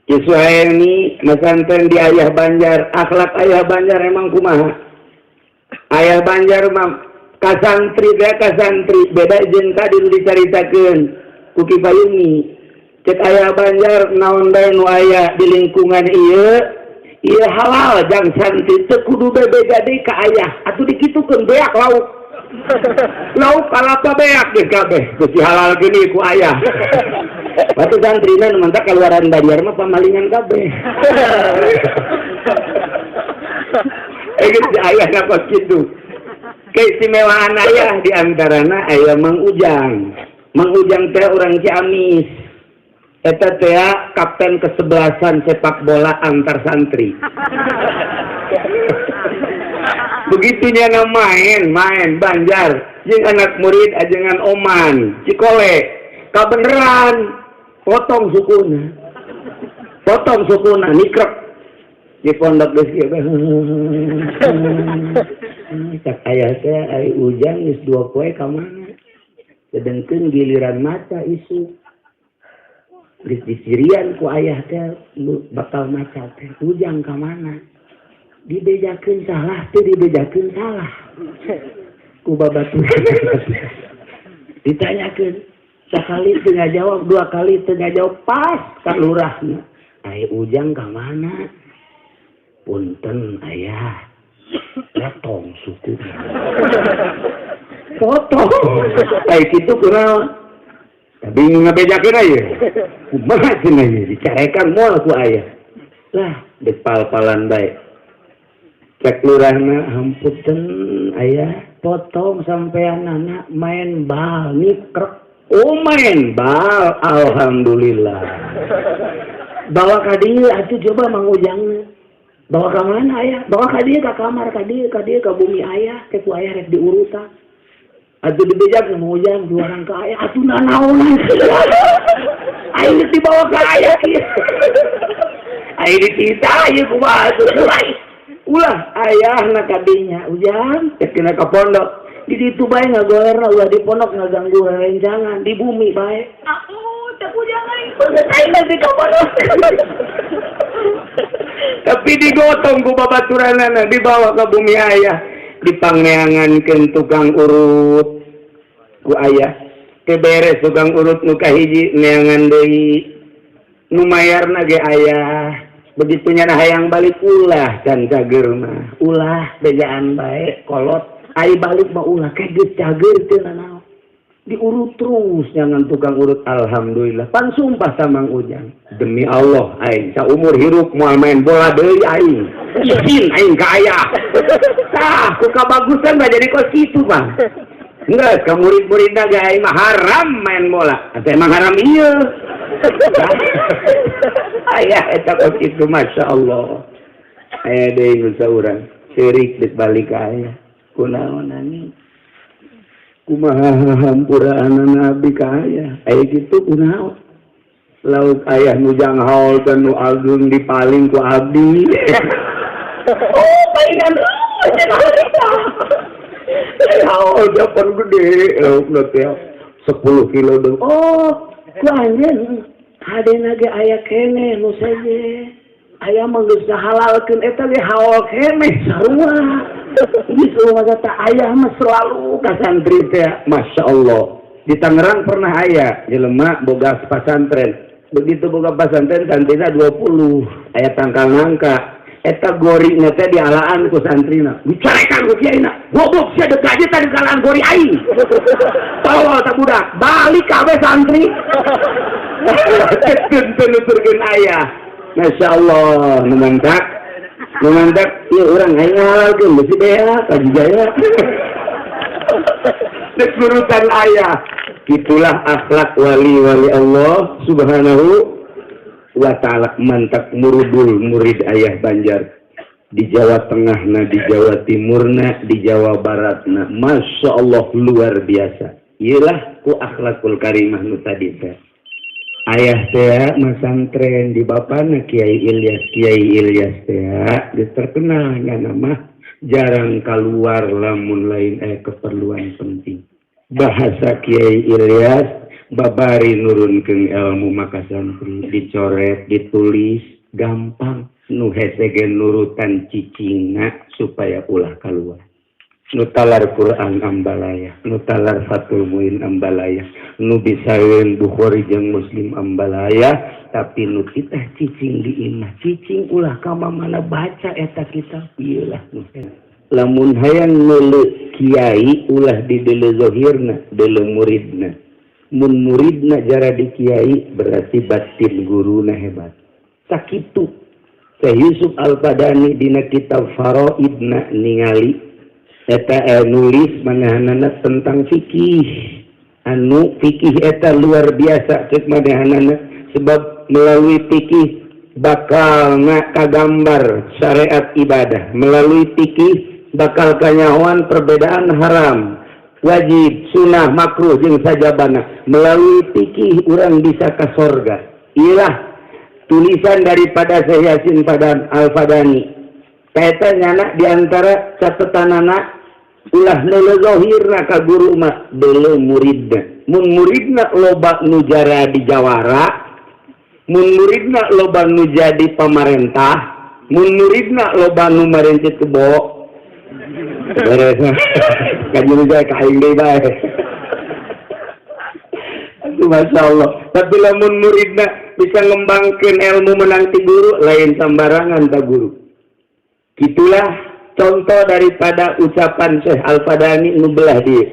Ki Suhaimi masantren di Ayah Banjar, akhlak Ayah Banjar emang kumaha? Ayah Banjar mah ka santri teh, ka santri beda jeung tadi nu dicaritakeun ku Ki Fayumi. Cek Ayah Banjar, naon bae nu aya di lingkungan ieu ieu halal jang santri, teu kudu bebeja deui ka ayah. Atuh dikitukeun beak lauk. Lauk kalapa beak geus kabeh geus dihalalkeun ieu ku ayah. Batu santrina nu mantak keluaran Banjar mah pamalingan kabeh. Eh gitu ayah kos kitu. Keistimewaan ayah di antarana ayah Mang Ujang. Mang Ujang teh orang Ciamis. Eta teh kapten kesebelasan sepak bola antar santri. Begitunya na main Banjar jeung anak murid ajengan Oman, Cikole. Kabeneran potong sukuna. Potong sukuna nikrek di pondok geus kieu. Cak ayah teh, ari Ujang geus 2 poe ka mana? Sedengkeun giliran maca isuk. Geus disirian ku ayah teh lu bakal maca teh. Ujang ka mana? Dibejakeun salah teh, dibejakeun salah. Ku babaturan. Ditanyakeun sekali teu ngajawab, 2 kali teu ngajawab, pas ka lurahna. Ai Ujang ka mana? Punten ayah, potong suku. Potong. Ai kitu kunaon? Tapi ngabejakeun aya. Kumaha cenah ieu dicarekan moal ku ayah. Lah, dek pal-palan bae. Cek lurahna, hampunten ayah, potong sampean anak main bal nikrek. Oh main bal, alhamdulillah. Bawa ka dieu atuh coba Mang Ujangna. Bawa ka mana ayah? Bawa ka dieu ka kamar, ka dieu, ka dieu ka bumi ayah, teh ku ayah rek diurutan. Atuh dibejak Mang Ujang juarang ka ayah, atuh nanaonan. Aing geus dibawa ka ayah kieu. Aing dititah ieu kumaha atuh. Ulah ayahna kadinya, Ujang cek kena ka pondok. Di ditu bae ngagolerna, ulah di pondok ngaganggu rerencangan, di bumi bae. Aku cek Ujang aing aing nanti ka pondok. Tapi digotong ku babaturanana dibawa ke bumi ayah, dipangneangankeun tukang urut ku ayah. Keberes tukang urut nu kahiji, neangan deui nu mayarna ge ayah. Begitu nyana hayang balik ulah can cager mah, ulah bejaan bae kolot. Ai balik mah ulah kayak geus cager teu nanaon. Diurut terus jangan tukang urut, alhamdulillah. Pan sumpah sama Mang Ujang, demi Allah aing saumur hirup moal main bola deui aing. Izin aing ka ayah. Tah, ku kabagusan mah jadi kos kitu mah. Enggak, ka murid-muridna ge aing mah haram main bola. Atuh emang haram ieu. Ayah eta kos kitu, Masya Allah. Aya deui nu saurang seurik deuk balik ka ayah. Kunaon ani? Kumaha hampuraan abdi ka ayah? Aya kitu kunaon? Lauk ayah nu jang haul teh nu ageung dipaling ku abdi. Oh, palingan cenah harita. Haul japan gede laukna teh 10 kilo deui. Oh, ku anjeun hadena ge aya keneh nu seje. Aya mah geus ngahalalkeun eta ge haul keneh sarua. Geus kata ayah mah selalu ka santri teh, Masya Allah. Di Tangerang pernah aya jelema boga pasantren. Begitu boga pasantren santrina 20, aya tangkal nangka. Eta gorina teh dialaan ku santrina. Dicarekan ku kiaina. Goblok sia deuk aja tadi kalaan gori aing. Tolol ta budak, balik kabeh santri. Teu nuturkeun ayah. Masya Allah, nu mantak. Nu mantak ieu urang aing ngahalalkeun beusi beak ka jaya. Dek nurutan ayah. Itulah akhlak wali-wali Allah Subhanahu wa ta'ala. Mantap murudul murid ayah Banjar di Jawa Tengah na, di Jawa Timur na, di Jawa Barat na, Masya Allah luar biasa. Iyalah ku akhlakul karimah nu tadi teh. Ayah teh masantren di bapana Kiai Ilyas. Kiai Ilyas teh geus terkenal nya mah jarang keluar lamun lain keperluan penting. Bahasa Kiai Ilyas, Babari nurunkeun ilmu maka santri dicoret, ditulis gampang. Nu hese ge nurutan cicingna supaya ulah keluar. Nu talar Quran ambalaya, nu talar Fathul Muin ambalaya, nu bisaeun Bukhari jeung Muslim ambalaya, tapi nu kita cicing di imah, cicing ulah ka mana baca eta kitab, ieu lah nu lamun hayang meuleuh kiai ulah di deuleu zahirna, deuleu muridna. Mun muridna jara di kiai, berarti batin guruna hebat. Sakitu Syekh Yusuf Al-Fadani dina kitab Faraidna ningali eta nulis manahanana tentang fikih. Anu fikih eta luar biasa cek manahanana, sebab melalui fikih bakal kagambar syariat ibadah, melalui fikih bakal kanyahoan perbedaan haram, wajib, sunnah, makruh jeung sajabana. Melalui fikih urang bisa ke sorga. Ilah tulisan daripada Syekh Yasin Padan Al-Fadani. Eta nyana diantara catatanana, ulah neuleu zahirna ka guru mah, deuleu muridna. Mun muridna loba nu jara di jawara, mun muridna loba nu jadi pamarentah, mun muridna loba nu marencit kebo, beres kaji ka aing deui bae. Aduh, Masya Allah. Tapi lamun muridna bisa ngembangkeun ilmu menang ti guru, lain sembarangan ta guru. Itulah contoh daripada ucapan Syekh Al-Fadani nu belah dia.